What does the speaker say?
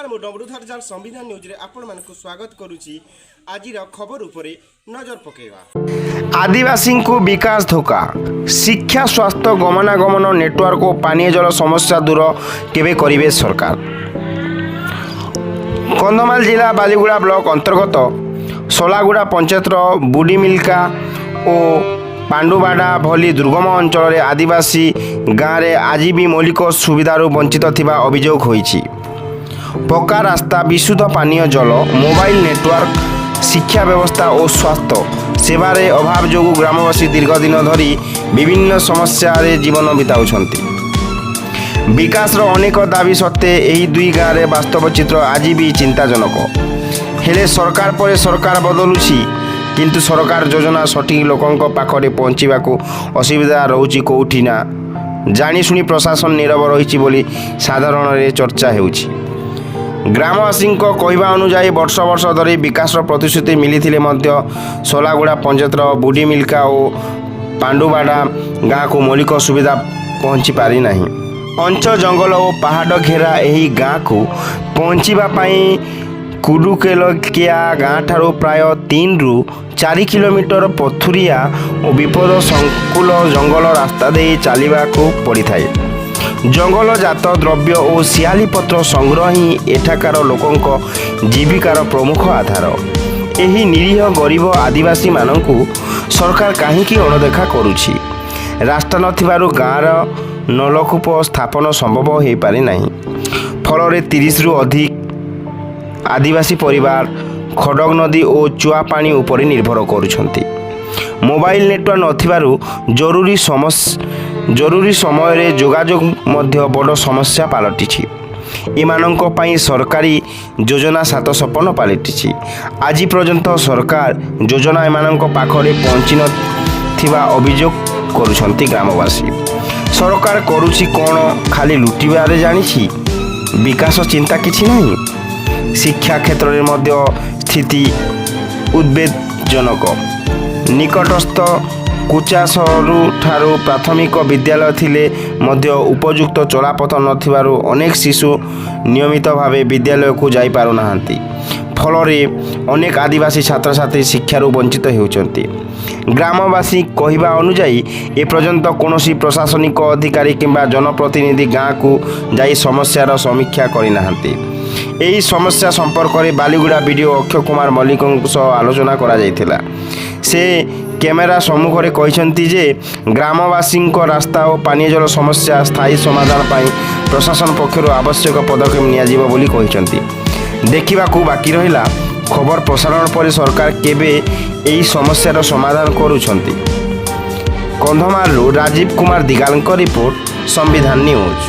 ନମସ୍କାର, ମୁଁ ଡମରୁଧର ଜାଲ, ସମ୍ବିଧାନ ନ୍ୟୁଜ୍ରେ ଆପଣମାନଙ୍କୁ ସ୍ୱାଗତ କରୁଛି। ଆଜିର ଖବର ଉପରେ ନଜର ପକାଇବା। ଆଦିବାସୀଙ୍କୁ ବିକାଶ ଧୋକା। ଶିକ୍ଷା, ସ୍ୱାସ୍ଥ୍ୟ, ଗମନାଗମନ, ନେଟୱାର୍କ ଓ ପାନୀୟ ଜଳ ସମସ୍ୟା ଦୂର କେବେ କରିବେ ସରକାର? କନ୍ଧମାଳ ଜିଲ୍ଲା ବାଲିଗୁଡ଼ା ବ୍ଲକ ଅନ୍ତର୍ଗତ ସଲାଗୁଡ଼ା ପଞ୍ଚାୟତର ବୁଡ଼ିମିଲ୍କା ଓ ପାଣ୍ଡୁବାଡ଼ା ଭଳି ଦୁର୍ଗମ ଅଞ୍ଚଳରେ ଆଦିବାସୀ ଗାଁରେ ଆଜି ବି ମୌଳିକ ସୁବିଧାରୁ ବଞ୍ଚିତ ଥିବା ଅଭିଯୋଗ ହୋଇଛି। ପକ୍କା ରାସ୍ତା, ବିଶୁଦ୍ଧ ପାନୀୟ ଜଳ, ମୋବାଇଲ ନେଟୱାର୍କ, ଶିକ୍ଷା ବ୍ୟବସ୍ଥା ଓ ସ୍ୱାସ୍ଥ୍ୟ ସେବାରେ ଅଭାବ ଯୋଗୁଁ ଗ୍ରାମବାସୀ ଦୀର୍ଘ ଦିନ ଧରି ବିଭିନ୍ନ ସମସ୍ୟାରେ ଜୀବନ ବିତାଉଛନ୍ତି। ବିକାଶର ଅନେକ ଦାବି ସତ୍ତ୍ୱେ ଏହି ଦୁଇ ଗାଁରେ ବାସ୍ତବ ଚିତ୍ର ଆଜି ବି ଚିନ୍ତାଜନକ। ହେଲେ ସରକାର ପରେ ସରକାର ବଦଳୁଛି, କିନ୍ତୁ ସରକାର ଯୋଜନା ସଠିକ୍ ଲୋକଙ୍କ ପାଖରେ ପହଞ୍ଚିବାକୁ ଅସୁବିଧା ରହୁଛି କେଉଁଠି ନା ଜାଣିଶୁଣି ପ୍ରଶାସନ ନୀରବ ରହିଛି ବୋଲି ସାଧାରଣରେ ଚର୍ଚ୍ଚା ହେଉଛି। ଗ୍ରାମବାସୀଙ୍କ କହିବା ଅନୁଯାୟୀ, ବର୍ଷ ବର୍ଷ ଧରି ବିକାଶର ପ୍ରତିଶ୍ରୁତି ମିଳିଥିଲେ ମଧ୍ୟ ସଲାଗୁଡ଼ା ପଞ୍ଚାୟତର ବୁଡ଼ିମିଲ୍କା ଓ ପାଣ୍ଡୁବାଡ଼ା ଗାଁକୁ ମୌଳିକ ସୁବିଧା ପହଞ୍ଚି ପାରିନାହିଁ। ଘଞ୍ଚ ଜଙ୍ଗଲ ଓ ପାହାଡ଼ ଘେରା ଏହି ଗାଁକୁ ପହଞ୍ଚିବା ପାଇଁ କୁଡୁକେଲକିଆ ଗାଁଠାରୁ ପ୍ରାୟ 3ରୁ 4 କିଲୋମିଟର ପଥୁରିଆ ଓ ବିପଦ ସଂକୁଳ ଜଙ୍ଗଲ ରାସ୍ତା ଦେଇ ଚାଲିବାକୁ ପଡ଼ିଥାଏ। ଜଙ୍ଗଲଜାତ ଦ୍ରବ୍ୟ ଓ ଶିଆଳି ପତ୍ର ସଂଗ୍ରହ ହିଁ ଏଠାକାର ଲୋକଙ୍କ ଜୀବିକାର ପ୍ରମୁଖ ଆଧାର। ଏହି ନିରୀହ ଗରିବ ଆଦିବାସୀମାନଙ୍କୁ ସରକାର କାହିଁକି ଅଣଦେଖା କରୁଛି? ରାସ୍ତା ନଥିବାରୁ ଗାଁର ନଳକୂପ ସ୍ଥାପନ ସମ୍ଭବ ହୋଇପାରିନାହିଁ। ଫଳରେ 30ରୁ ଅଧିକ ଆଦିବାସୀ ପରିବାର ଖଡ଼ଗ ନଦୀ ଓ ଚୁଆ ପାଣି ଉପରେ ନିର୍ଭର କରୁଛନ୍ତି। ମୋବାଇଲ ନେଟୱାର୍କ ନଥିବାରୁ ଜରୁରୀ ସମୟରେ ଯୋଗାଯୋଗ ମଧ୍ୟ ବଡ଼ ସମସ୍ୟା ପାଲଟିଛି। ଏମାନଙ୍କ ପାଇଁ ସରକାରୀ ଯୋଜନା ସାତ ସପନ ପାଲଟିଛି। ଆଜି ପର୍ଯ୍ୟନ୍ତ ସରକାର ଯୋଜନା ଏମାନଙ୍କ ପାଖରେ ପହଞ୍ଚି ନଥିବା ଅଭିଯୋଗ କରୁଛନ୍ତି ଗ୍ରାମବାସୀ। ସରକାର କରୁଛି କ'ଣ? ଖାଲି ଲୁଟିବାରେ ଜାଣିଛି, ବିକାଶ ଚିନ୍ତା କିଛି ନାହିଁ। ଶିକ୍ଷା କ୍ଷେତ୍ରରେ ମଧ୍ୟ ସ୍ଥିତି ଉଦ୍ବେଗଜନକ। ନିକଟସ୍ଥ କୁଚାସରୁ ଠାରୁ ପ୍ରାଥମିକ ବିଦ୍ୟାଳୟ ଥିଲେ ମଧ୍ୟ ଉପଯୁକ୍ତ ଚଳାପଥ ନଥିବାରୁ ଅନେକ ଶିଶୁ ନିୟମିତ ଭାବେ ବିଦ୍ୟାଳୟକୁ ଯାଇପାରୁନାହାନ୍ତି। ଫଳରେ ଅନେକ ଆଦିବାସୀ ଛାତ୍ରଛାତ୍ରୀ ଶିକ୍ଷାରୁ ବଞ୍ଚିତ ହେଉଛନ୍ତି। ଗ୍ରାମବାସୀ କହିବା ଅନୁଯାୟୀ, ଏପର୍ଯ୍ୟନ୍ତ କୌଣସି ପ୍ରଶାସନିକ ଅଧିକାରୀ କିମ୍ବା ଜନପ୍ରତିନିଧି ଗାଁକୁ ଯାଇ ସମସ୍ୟାର ସମୀକ୍ଷା କରିନାହାନ୍ତି। ଏହି ସମସ୍ୟା ସମ୍ପର୍କରେ ବାଲିଗୁଡ଼ା ବିଡ଼ିଓ ଅକ୍ଷୟ କୁମାର ମଲ୍ଲିକଙ୍କ ସହ ଆଲୋଚନା କରାଯାଇଥିଲା। ସେ କ୍ୟାମେରା ସମ୍ମୁଖରେ କହିଛନ୍ତି ଯେ ଗ୍ରାମବାସୀଙ୍କ ରାସ୍ତା ଓ ପାନୀୟ ଜଳ ସମସ୍ୟା ସ୍ଥାୟୀ ସମାଧାନ ପାଇଁ ପ୍ରଶାସନ ପକ୍ଷରୁ ଆବଶ୍ୟକ ପଦକ୍ଷେପ ନିଆଯିବ ବୋଲି କହିଛନ୍ତି। ଦେଖିବାକୁ ବାକି ରହିଲା, ଖବର ପ୍ରସାରଣ ପରେ ସରକାର କେବେ ଏହି ସମସ୍ୟାର ସମାଧାନ କରୁଛନ୍ତି। କନ୍ଧମାଳରୁ ରାଜୀବ କୁମାର ଦିଗାଲଙ୍କ ରିପୋର୍ଟ, ସମ୍ବିଧାନ ନ୍ୟୁଜ୍।